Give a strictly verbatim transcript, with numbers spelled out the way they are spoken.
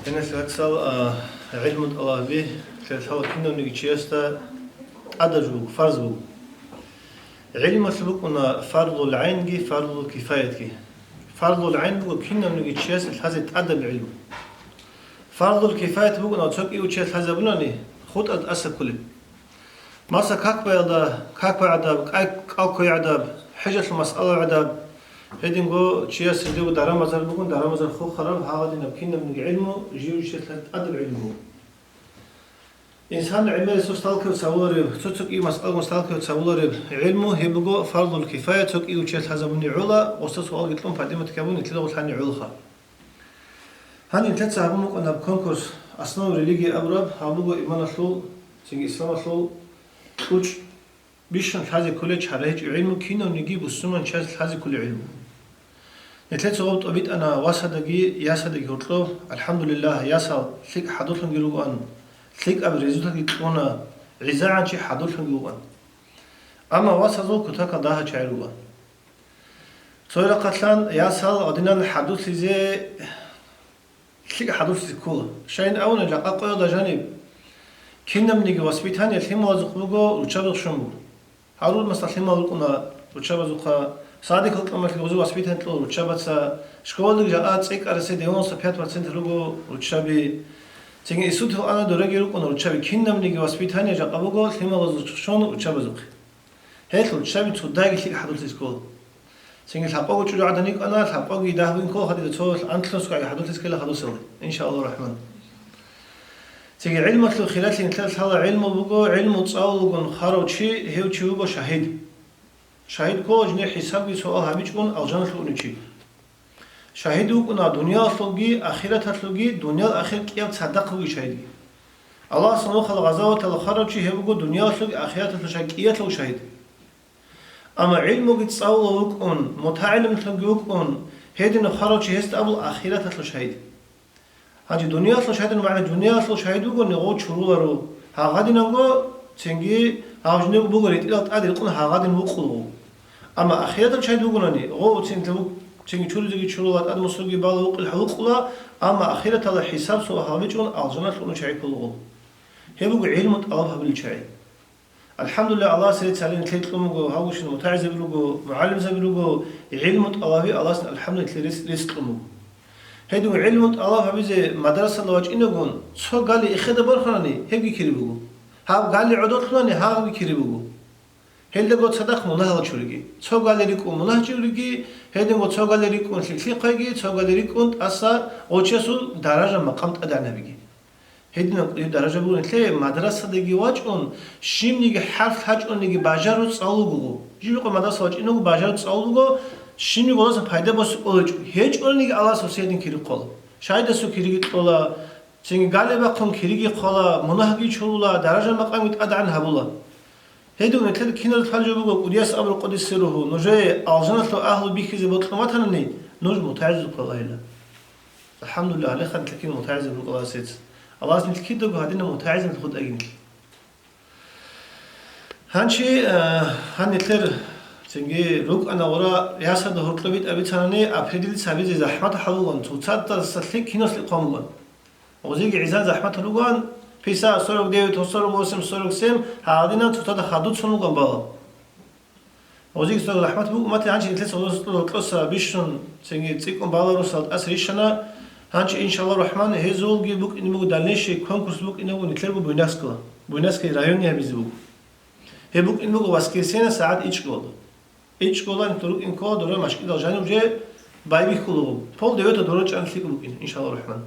Гьанже вацал, а, гӀилму тӀалаби лъаларо кинавниги чиясда тӀадаб жо буго, фарз буго. ГӀилмулъ букӀуна фарзул гӀайнги фарзул кифаятги. Фарзул гӀайн буго кинавниги чиясе лъазе тӀадаб гӀилму. Фарзул кифаят букӀуна цо кӀиго чияс лъазабунани, хутӀа тӀаса кколеб. Маса, как баялда, как бай гӀадаб, кӀай-, кӀал кквей гӀадаб, хӀежалъул масъала гӀадаб, гьединго чияс жидего дарамазар бугун, дарамазар хохараб, гьагъадинаб кинабниги гӀилму жив чияс тӀадаб гӀилму. Инсан гӀемерисев сталкиваться гьавулареб, цо-цо кӀиго масъалагун сталкиваться гьавулареб гӀилму, гьеб буго фарзул кифая, цо кӀиго чияс лъазабуни гӀола, гъосда суалги кьун, патӀиматги гьабун, нилъеда гъорлъани гӀолаха. Гьаниб нилъеца гьабун букӀана конкурс «Основы религии» абураб, гьаб буго иманалъул, цинги исламалъул кьучӀ бищун лъазе кколей чара гьечӀеб гӀилму, кинавниги бусурманчияс лъазе кколей гӀилму. Нилъеца гъоб тӀобитӀана васадаги ясадаги гьоркьоб, алхӀамдулиллагь, ясал лъикӀ хӀадурлъунги ругоан, лъикӀаб результатги кьуна, гӀезегӀан чи хӀадурлъунги вукӀана. Амма васазул кутакал дагьал чагӀи ругоан. Цо рахъалъан ясал гьадинан хӀадурлъизе, лъикӀ хӀадурлъизе ккола. Щайин абуна, жакъа къоялда жаниб кинабниги воспитание лъималазухъ буго, руччабазухъ щун буго. Гьарун, масала, лъимал рукӀуна руччабазухъа, садикал тӀамалъги гъозие воспитание кьола руччабаца, школалдаги жакъа цӀикӀкӀарасе девяносто пять процент руго руччаби. Цинги институталъ ана дораги рукӀуна руччаби, кинабниги воспитание жакъа буго лъималазухъ щун руччабазухъе. Гьелъул ччаби цо дагьги лъикӀ хӀадурлъизе ккола. Цинги лъабкъого чӀужугӀадан йикӀана, лъабкъоги дагьабин ккола, гьадинаб цо анлънусго хӀадурлъизе ккела гьадусалде, иншааллагь рахман. Цинги гӀилмалъул хиралъи нилъер лъала гӀилму буго, гӀилму цӀалулагун хварав чи, гьев чи вуго шагьид. Шагьид ккола жиндир хӀисабги суал гьабичӀун алжаналъув унев чи. Шагьид вукӀуна дуниялалъулги ахираталъулги, дуниял-ахир кӀияб цадахъ вугев шагьидги. Аллагьасул нухалъ гъазаваталда хварав чи гьев вуго дуниялалъулги ахираталъулги шагьид, кӀиялъул шагьид. Амма гӀилмуги цӀалула вукӀун, мутагӀалимлъунги вукӀун, гьединав хварав чи гьесда абула ахираталъул шагьид. Гьанже дуниялъул шагьидул магӀна, дуниялъул шагьид вугони гъов чуруларо, гьагъадинанго цинги гьав жиндирго буго ретӀилал тӀад рекъон гьагъадин вукъулгъу. Амма ахиратал шагьид вугонани, гъов цинги чуризеги чурула, тӀад мусулги бала, вукъилха вукъула, амма ахираталда хӀисаб-суал гьабичӀун алжаналъув унев чагӀи кколгъу. Гьеб буго гӀилму тӀалаб гьабулел чагӀи. АлхӀамдулиллагь, Аллагьас рецц гьалин нилъер кьун буго, гьавгощин мутагӀилзаби руго, мугӀалимзаби руго, гӀилму тӀалаби Аллагьас, алхӀамдулиллагь, рес-, рес кьун буго. Гьедин гӀилму тӀалаб гьабизе мадрасалда вачӀинагун, цо гали эхеда борханани, гьебги кири буго. Гьаб гали гӀодолъунани, гьагъабги кири буго. Гьелдаго цадахъ мунагьал чуриги. Цо гали рикӀкӀун мунагь чуриги, гьединго цо гали рикӀкӀун лъикӀлъи хъвайги, цо гали рикӀкӀун тӀаса гъочасул даража-макъам тӀадегӀан гьабиги. Гьединаб кӀудияб даража буго нилъее мадрасадаги вачӀун, щибниги хӀарф лъачӀониги бажару цӀалугого. Жиб-, жиб-, мадраса вачӀинаго бажару цӀалуго, щибниги гъоласан пайда босукӀоличӀо. ГьечӀониги Аллагьас гьесие гьедин кири ккола. Шагьидасул кириги кьола, цинги гали бахъун кириги хъвала, мунагьги чурула, даража-макъамги тӀадегӀан гьабула. Гьедин нилъер киназулъ гьабулеб буго, кӀудияс абураб къудисе ругьу, нужее алжаналъул агьлу бихьизе бокьун батанани, нуж мутагӀилзаби ккола гьела. АлхӀамдулиллагь, гьалихъа нилъер кин мутагӀилзаби рукӀаласец. Аллагьас нилъ кидаго гьадинаб мутагӀилзабилъ хутӀаги нилъ. Гьанчи, э, гьан нилъер цинги рукӀана гъура ясада гьоркьоб битӀа бицанани, апрелил цабизе захӀмат хӀалугъан, цоцазда лъикӀ киназулъ хъван буган. Гъозиги гӀезан захӀмат ругоан, пятьдесят, сорок девять, сорок восемь, сорок семь, гьагъадинан цоцазда хадуцун ругоан бала. Гъозиги сорок захӀмат буго, мати гьанчи нилъеца гъозул гьоркьоса бищун, цинги цӀикӀкӀун баларусал тӀаса рищана, гьанчи, иншаллагь рахман, гьезулги букӀине буго дальнейший конкурс букӀине буго нилъерго Буйнакскала, Буйнакский районе гьабизе буго. Гьеб букӀине буго воскресенье сагӀат ичӀго. ИчӀго нилъ рукӀин ккола дора машкӀидал жанив же байбихьулгъу. Пол девятого дора чӀан лъикӀ букӀин, иншаллагь рахман.